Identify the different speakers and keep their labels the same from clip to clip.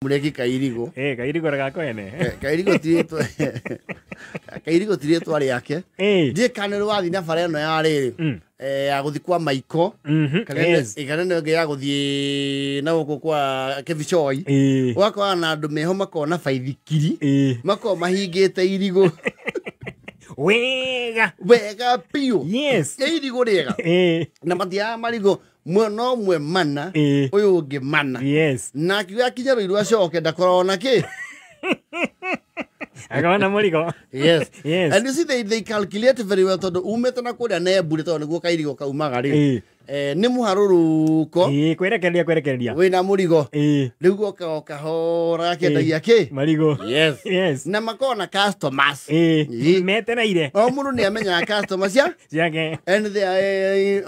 Speaker 1: Mureki kairigo.
Speaker 2: Eh, kairigo gako ene.
Speaker 1: Kairigo ti rĩtwa, kairigo ti rĩtwa rĩake. Ndiĩ kana nĩ wathiĩ na bara ĩno ya rĩrĩ ya gũthiĩ kwa Maiko kana kana ĩno ĩngĩ ya gũthiĩ na gũkũ kwa Kĩbichoi, ũgakora na andũ meho makoragwo na baithikiri, makoragwo mahingĩte irigũ.
Speaker 2: Wega.
Speaker 1: Wega biũ. Nĩ irigũ rĩega na matiaga marigũ mwena ũmwe mana, ũyũ ũngĩ mana. Na akiuga akinya Rũiru acoke ndakoragwo na kĩ.
Speaker 2: Akona mũrigo.
Speaker 1: Yes.
Speaker 2: Yes.
Speaker 1: And you see they calculate very well tondũ umĩte na kũrĩa Nemburi, tondũ nĩguo kairigo kaumaga rĩ, nĩ mũharũrũko.
Speaker 2: Kwerekereria kwerekereria.
Speaker 1: Wĩna mũrigo. Rĩu goka o kahora gakĩendagia kĩ?
Speaker 2: Marigũ.
Speaker 1: Yes. Na makoragwo na customers.
Speaker 2: Metereire.
Speaker 1: O mũndũ nĩ amenyaga customers cia
Speaker 2: ciake.
Speaker 1: And they are,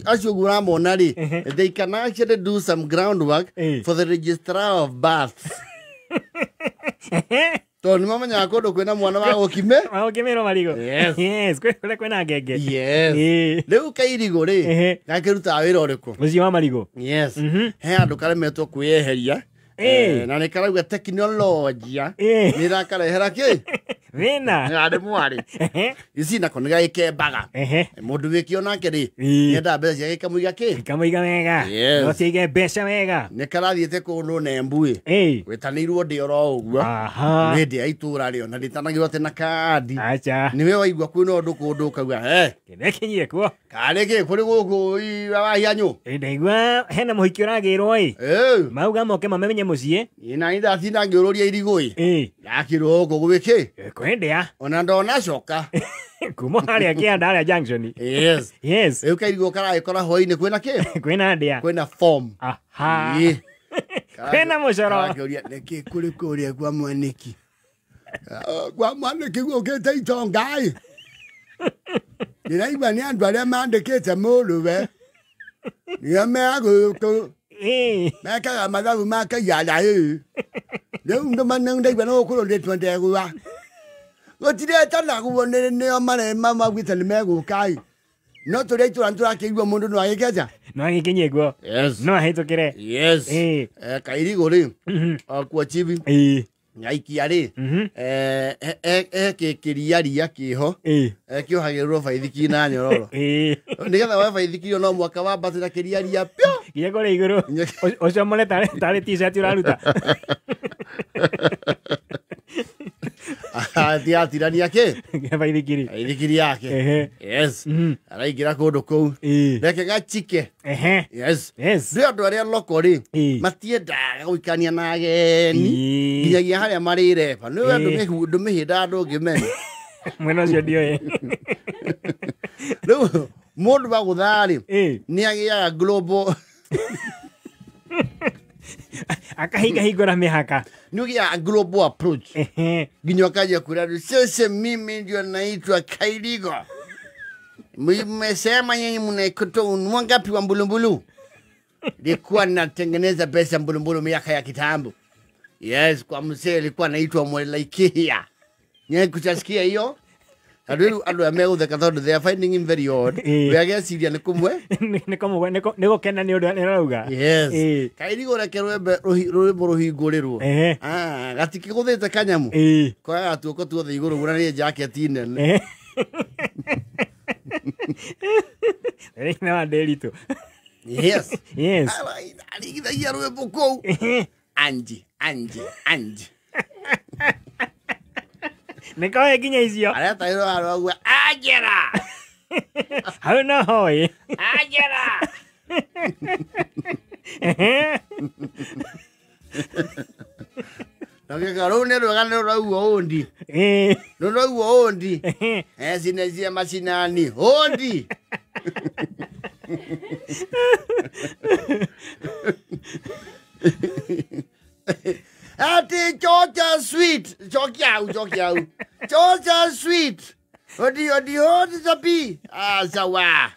Speaker 1: acio ũguo ũramona rĩ, they can actually do some groundwork for the registrar of births, tondũ nĩ mamenyaga kũndũ kwĩna mwana wa gũkime.
Speaker 2: Ũkĩmĩrwo marigũ.
Speaker 1: Yes.
Speaker 2: Yes, kũrĩa kwĩna ngenge.
Speaker 1: Yes. Rĩu kairigũ rĩ, gakĩrutaga wĩra ũrĩkũ?
Speaker 2: Mũciĩ wa marigũ.
Speaker 1: Yes. He andũ karemetwo kwĩyeheria. Na nĩ karauga teknolojia nĩ ĩrakarehera kĩ?
Speaker 2: Thĩna.
Speaker 1: Arĩ mwarĩ ici nako nĩ gagĩkembaga. Mũndũ wĩkĩo nake rĩ, nĩendaga mbeca ciake ikamũiga kĩ?
Speaker 2: Ikamũiga wega.
Speaker 1: Yes.
Speaker 2: No ciige mbeca wega.
Speaker 1: Nĩ karathiĩte kũndũ Nembu ĩ, gwĩtanĩirwo ndĩ oro ũguo. Nĩ ndĩ ya itũra rĩo na ndĩtanagĩrwo atĩ na kandi.
Speaker 2: Acha.
Speaker 1: Nĩwe waigua kwĩna ũndũ kũndũ ũkauga
Speaker 2: Kĩrĩa kinyire kuo.
Speaker 1: Karĩ kĩ kũrĩ gũkũ wahianyũ.
Speaker 2: Ndaigua hena mũhiki ũragĩrwo ĩ. Mauga moke mamenye mũciĩ.
Speaker 1: Na nĩ ndatinda ngĩũrũria irigũ ĩ. Ndakĩrwo gũkũ gwĩ kĩ?
Speaker 2: Kwĩ ndĩa.
Speaker 1: Ona ndonacoka.
Speaker 2: Kuma harĩa kĩanda harĩa junction.
Speaker 1: Yes.
Speaker 2: Yes.
Speaker 1: Rĩu kairigũ karagĩkora hwainĩ kwĩna kĩ?
Speaker 2: Kwĩna ndĩa.
Speaker 1: Kwĩna form.
Speaker 2: Kwĩna mũcoro.
Speaker 1: Karakĩũria nĩkĩ kũrĩ kũrĩa kwa mwanĩki? Kwa mwanĩki gũkĩte itonga ĩ. Ndĩraigua nĩ andũ arĩa mandĩkĩte mũrũwe nĩo megũkũ mekaga mathabu ma KRA. Rĩu ndaigua no gũkũrũrĩtwo ndegwa gũtiretanaguo nĩo maugĩte nĩ megũka ĩ, no tũrĩa itũra nĩtũrakĩigua mũndũ no agĩkeja.
Speaker 2: No agĩkinyie kuo.
Speaker 1: Yes.
Speaker 2: No ahĩtũkĩre.
Speaker 1: Yes. Kairigũ rĩ, kuo chibi nyaikia rĩ, he kĩriaria kĩho kĩohagĩrĩrwo baithikiri na nyororo, nĩgetha woe baithikiri no mwaka wambatĩra kĩriaria pio.
Speaker 2: Nginya kũrĩa igũrũ. Ũcomore tarĩ t-shirt ũraruta.
Speaker 1: Tiatirania kĩ?
Speaker 2: Baithikiri.
Speaker 1: Baithikiri yake. Yes. Araingĩra kũndũ kũu. Reke gachike. Yes.
Speaker 2: Yes.
Speaker 1: Rĩ andũ arĩa loko rĩ, matiendaga gũikania na ageni nginyagia harĩa marĩreba nĩwe ndũmĩhĩndaga ndũngĩmenya.
Speaker 2: Mwena ũcio ndiũĩ.
Speaker 1: Rĩu mũndũ wa gũthaa rĩ, nĩ agĩaga global
Speaker 2: Akahingahingũra mĩhaka.
Speaker 1: Nĩ ũgĩaga global approach nginya ũkanjia kwĩra andũ, sasa mimi ndio naitwa Kairigo, mmesema nyinyi mnaikuta wangapi wa mbulumbulu, nilikuwa natengeneza pesa mbulumbulu miaka ya kitambo. Yes, kwa mzee alikuwa anaitwa Mwelaikihia. Nyinyi kuchasikia hiyo andũ rĩu andũ aya megũtheka tondũ they are finding him very odd. We ageciria nĩ kũmwe.
Speaker 2: Nĩ gũkena nĩ ũndũ nĩ arauga.
Speaker 1: Yes. Kairigo reke rwembe rwĩmbo rũhingũrĩrwo. Ah, gatikĩgũthĩte kanyamu. Koyaga tuoko tuothe igũrũ guo na nĩ jaketi nene.
Speaker 2: Rĩu nĩ wa Ndĩritũ.
Speaker 1: Yes.
Speaker 2: Yes.
Speaker 1: Arigithagia rwĩmbo kũu. Anji, anji, anji.
Speaker 2: Nĩ koĩ nginya icio.
Speaker 1: Aretagĩrwo handũ auga Angela.
Speaker 2: Hau no hoĩ.
Speaker 1: Angela. Nagĩka rũu nĩ rwega nĩ rũraugwo ũndi. Nĩ rũraugwo ũndi. Cinecia macinani. Ũndi. Ati chocha sweet. Chokia hau, chokia hau. Chocha sweet. Odi odi odi sapi. Ah, sawa.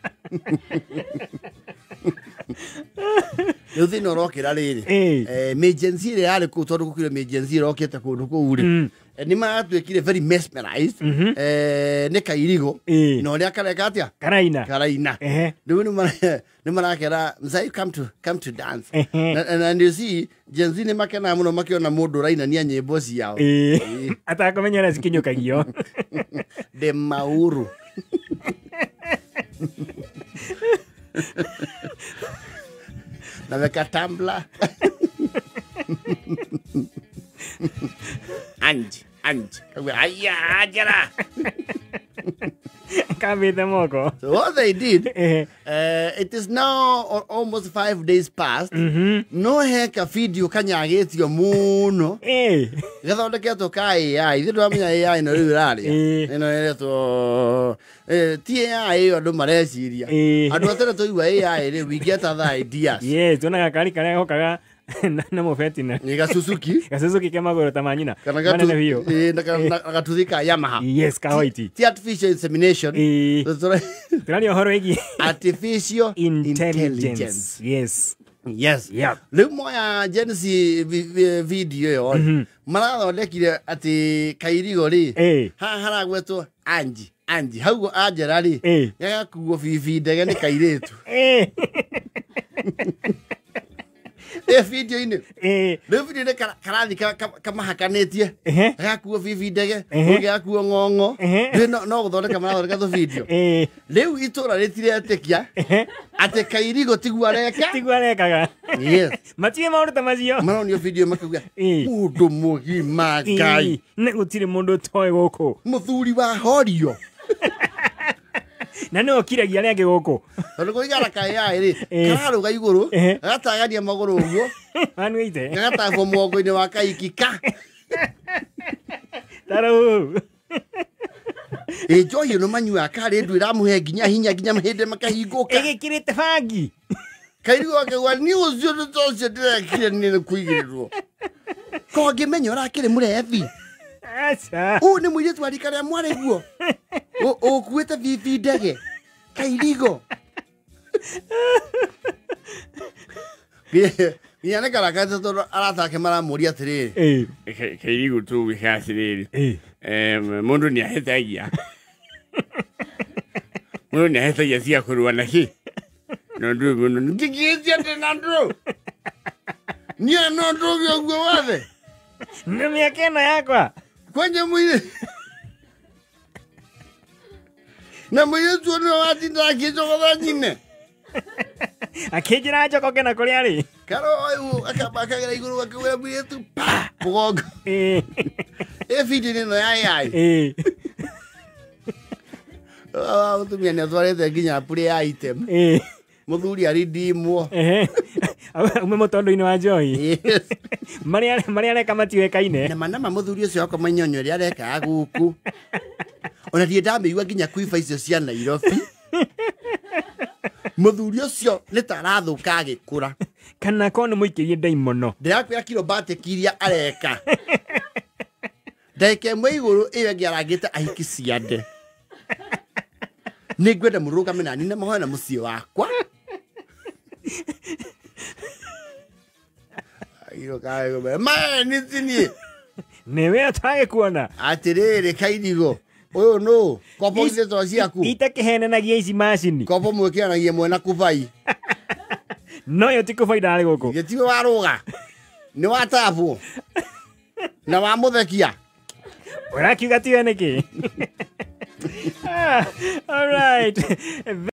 Speaker 1: Rĩu thĩna ũrokĩra rĩrĩ, Gen Z ĩrĩa yarĩ kũu, tondũ gũkĩrĩ Gen Z ĩrokĩte kũndũ kũu rĩ, nĩ maratuĩkire very mesmerized nĩ Kairigo na ũrĩa kareka atĩa,
Speaker 2: karaina.
Speaker 1: Karaina. Rĩu nĩ marakera, "Mzai, come to dance." And you see, Gen Z nĩ makenaga mũno makĩona mũndũ ũrainania nyĩmbo ciao.
Speaker 2: Atakũmenya ũrĩa cikinyũkagio.
Speaker 1: De mauru naweka tumbler. Anji anji Kagwe, aya ajara.
Speaker 2: Kambĩte moko.
Speaker 1: So what they did, it is now almost 5 days past, no heka video kanyagĩtio mũno, gathondeketwo ka AI. Ithuĩ ndwamenya AI no rĩu ĩraria. Ĩno ĩretwo ti AI ĩyo andũ mareciria. Andũ a tene tũigua AI rĩ, we get other ideas.
Speaker 2: Yes, tuonaga kari karĩa gokaga na mũbeti na
Speaker 1: Nĩ gasuzuki.
Speaker 2: Gacucuki ke magũrũ ta ma nyina
Speaker 1: kana
Speaker 2: manene biũ.
Speaker 1: Na gatuthi ka Yamaha.
Speaker 2: Yes, ka white.
Speaker 1: Ti artificial insemination.
Speaker 2: Tũraria ũhoro wĩgiĩ
Speaker 1: artificial
Speaker 2: intelligence. Yes.
Speaker 1: Yes. Rĩu moya Gen Z video ĩyo rĩ, marathondekire atĩ Kairigo rĩ, haha haragwetwo Anji Anji, hau Angela rĩ, gagakuo bibi ndege nĩ kairĩtu ĩ video-inĩ. Rĩu video-inĩ karathi kamahakanĩtie, gagakuo bibi ndege, ũngĩ gakuo ng'ong'o. Rĩu no gũthondeka marathondeka tũ video. Rĩu itũra rĩtiretĩkia atĩ Kairigo tiguo areka.
Speaker 2: Tiguo arekaga.
Speaker 1: Yes.
Speaker 2: Matirĩ maũndũ ta macio.
Speaker 1: Maronio video makauga, mũndũ mũgima Ngai.
Speaker 2: Nĩ gũtirĩ mũndũ ũtoĩ gũkũ.
Speaker 1: Mũthuri wa horio.
Speaker 2: Na nĩwe ũkiragia arĩa angĩ gũkũ.
Speaker 1: Tondũ kũigana ka AI rĩ, kararũga igũrũ, gagatagania magũrũ ũguo,
Speaker 2: manuĩte,
Speaker 1: gagatambwo mũgongo-inĩ wa kaiki ka
Speaker 2: tarau.
Speaker 1: Ĩ njohi ĩno manyuaga karĩ ndũ ĩramũhe nginya hinya nginya mahĩndĩ makahingũka.
Speaker 2: Ĩgĩkĩrĩte bangi.
Speaker 1: Kairigo akauga ni ũcio nĩ ta ũcio ndĩrekire nĩ kũigĩrĩrwo ko ngĩmenya ũrakĩrĩ mũrebi.
Speaker 2: Aca.
Speaker 1: Ũũ nĩ mũirĩtu wa rika rĩa mwarĩ guo ũkuĩte bibi ndege Kairigo nginya nĩ karakate tondũ arata ake maramũria atĩrĩrĩ,
Speaker 3: Kairigo tuge atĩrĩrĩ, mũndũ nĩ ahĩtagia, mũndũ nĩ ahĩtagia cia kũrũa na kĩ no ndũ mũno ndikĩtie ndĩ na ndũ niĩ no ndũge ũguo wathe.
Speaker 2: Nĩ mĩaka ĩno yakwa.
Speaker 1: Kwenye mwĩrĩ na mũirĩtu ũyũ nĩwe watinda akĩnjogotha nyine.
Speaker 2: Akĩnjĩra njokoke na kũrĩa arĩ.
Speaker 1: Karo ũyũ akamba akagera igũrũ akĩgwĩra mũirĩtu pa mũgongo. Ĩ video ĩno ya AI. Mũtumia nĩ atwarĩte nginya play item. Mũthuri aridimwo.
Speaker 2: Aume mũtondo-inĩ wa njohi.
Speaker 1: Yes.
Speaker 2: Marĩa areka matiũĩkaine.
Speaker 1: Nama nama mũthuri ũcio wakwa manyonyo ũrĩa arekaga gũkũ, ona ndirĩ ndamĩigua nginya kuiba icio cia Nairobi. Mũthuri ũcio nĩ ta arathũka agĩkũra.
Speaker 2: Kana korwo nĩ mũikĩrie ndaimono.
Speaker 1: Ndĩrakwĩra kirobatĩki iria areka ndagĩka ĩmwe igũrũ ĩyo ĩngĩ arangĩte ahiki ciande. Nĩ ngwenda mũrũgame nani na mahoya na mũciĩ wakwa. Nĩ
Speaker 2: Nĩwe ũtagĩkuona.
Speaker 1: Atĩrĩrĩ Kairigo ũyũ nũ kobo githĩtwo ciaku.
Speaker 2: Itakĩhenenagia ici macini.
Speaker 1: Kobo mwĩkĩranagia mwena kubai.
Speaker 2: No yo ti kũbai ndarĩ gũkũ.
Speaker 1: Gĩtiwe warũga nĩ watambwo na wamũthekia.
Speaker 2: Ũrakiuga tiwe nĩkĩ? All right.